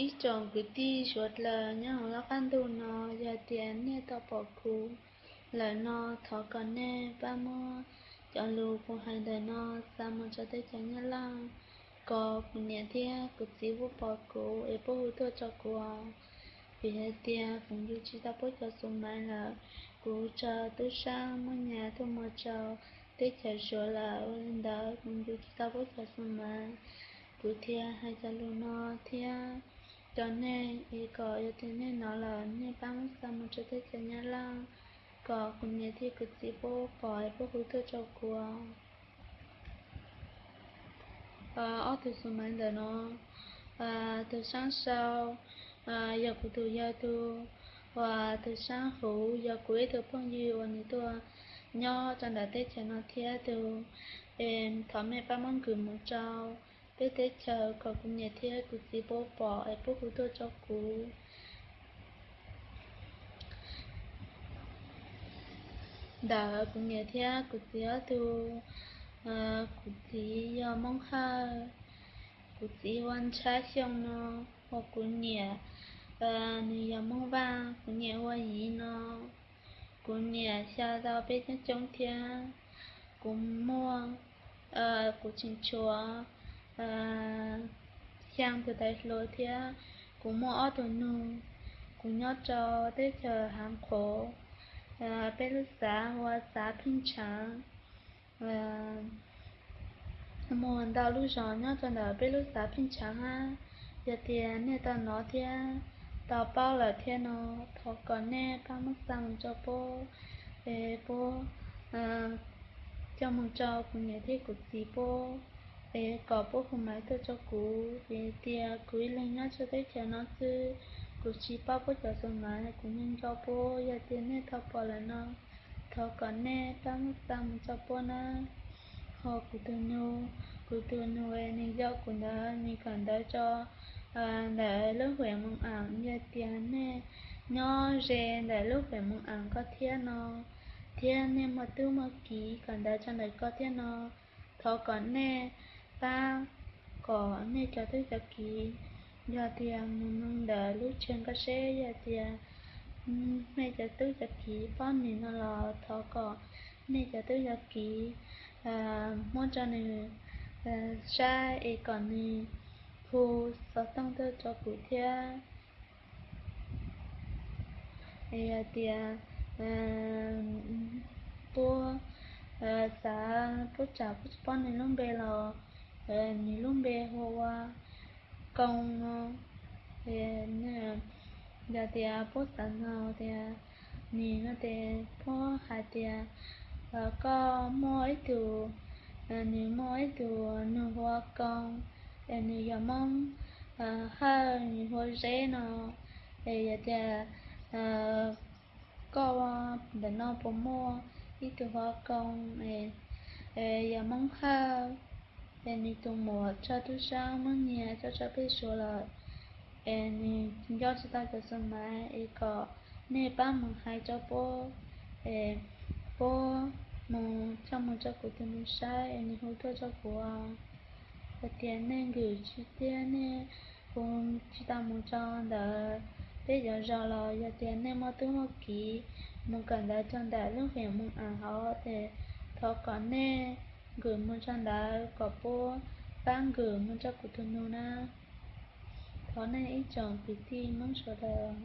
Ib tsoom kwv tij suav dlawg nyob hauv lub qab ntuj no, yog tias nej tau pom kuv lawm no, thov kom nej pab muab cov lus kuv hais ntawm no xa mus rau teb chaws Nyab Laj, kom kuv niam thiab kuv txiv puab pom kuv es puab hu tuaj rau kuv. Vim hais tias kuv yug tsis tau puab cov xu maiv lawm, kuv raug tub saab muab nyas tuaj muag rau teb chaws Suav lawm, ua li ntawd kuv yug tsis tau puab cov xu maiv. Kuv thiaj hais cov lus no thiab rau nej es kom yog tias nej hnov lawm nej pab muab xa mus rau teb chaws Nyab Laj, kom kuv niam thiab kuv txiv puab pom es puab hu tuaj rau kuv. Ob tug xu maiv ntawm no, tus saab sau yog kuv tus yawg tug, uas tus saab huv yog kuv ib tug phooj ywg uas nws tuaj nyob rau ntawm teb chaws no thiab tug. Es thov mej pab muab nkws mus rau peb teb chaws kom kuv niam thiab kuv txiv puab pom es puab hu tuaj rau kuv. Ntawm kuv niam thiab kuv txiv ob tug, kuv txiv yog Moob Hawj, kuv txiv hu ua Ntshab Xyooj no, uas kuv niam nws yog Moob Vaj, kuv niam hu ua Yiv no. Kuv niam xya tau peb coob coob thiab. Kuv muaj, kuv tseem tshuav xyaa tus tais hluas thiab. Kuv muaj ob tug nug. Kuv nyob rau teb chaws Haav Qhuav, peb lub xav hu ua xav Pheej Tshaav. Muaj ntau lub zos nyob rau ntawm peb lub xav Pheej Tshaav hab. Yog tias nej tau hnov thiab tau paub lawm thiab no, thov kom nej pab muab xa mus rau puab, es puab coj mus rau kuv niam thiab kuv txiv puab, es kom puab hu maiv tuaj rau kuv. Vim tias kuv ib leeg nyob rau teb chaws no xwb, kuv tsis paub puab cov xu maiv, kuv nco nco puab. Yog tias nej tau pom lawm no, thov kom nej pab muab xa mus rau puab nawb. Ho kuv tus nug, kuv tus nug nws yau kuv ntawd, nws kawm ntawv rau ntawm lub huam Moos Aam. Yog tias nej nyob ze ntawm lub huam Moos Aam ko thiab no, thiab nej muaj tub muaj kiv kawm ntawv rau ntawm ko thiab no, thov kom nej pab kom nej cov tub cov kiv, yog tias mus nug ntawm lub tshawg ko seb yog tias nej cov tub cov kiv paub nws no los thov kom nej cov tub cov kiv muab rau nws saib es kom nws hu xov tooj tuaj rau kuv thiab. Es yog tias puab xav, puab tsam puab tsis paub nws lub npe los, nws lub npe hu ua Koo no. Yog tias puab xav nug tias nws no tes puab hais tias koj muaj ib tug, nws muaj ib tug nug hu ua Koo, es nws yog Moob Hawj, nws hu ua Zeb no. Es yog tias koj ntawm no puas muaj ib tug hu ua Koo, yog Moob Hawj, es nws tus muam raug tub saab muab nyiag coj tso pem Suav lawm, es nws nco tsis tau cov xu maiv, es kom nej pab mus hais rau puab, es puab mus coj mus rau kuv tus nus saib es nws hu tuaj rau kuv. Yog tias nej nkws tsis tiag, nej hu tsis tau mus rau ntawm peb cov zos los yog tias nej muaj tub muaj kiv mus kawm ntawv rau ntawm lub huam Moos Aam hauv, ces thov kom nej nkws mus rau ntawd kom puab pab nkws mus rau kuv tus nus na. Thov nej ib tsoom kwv tij Moob sawv daws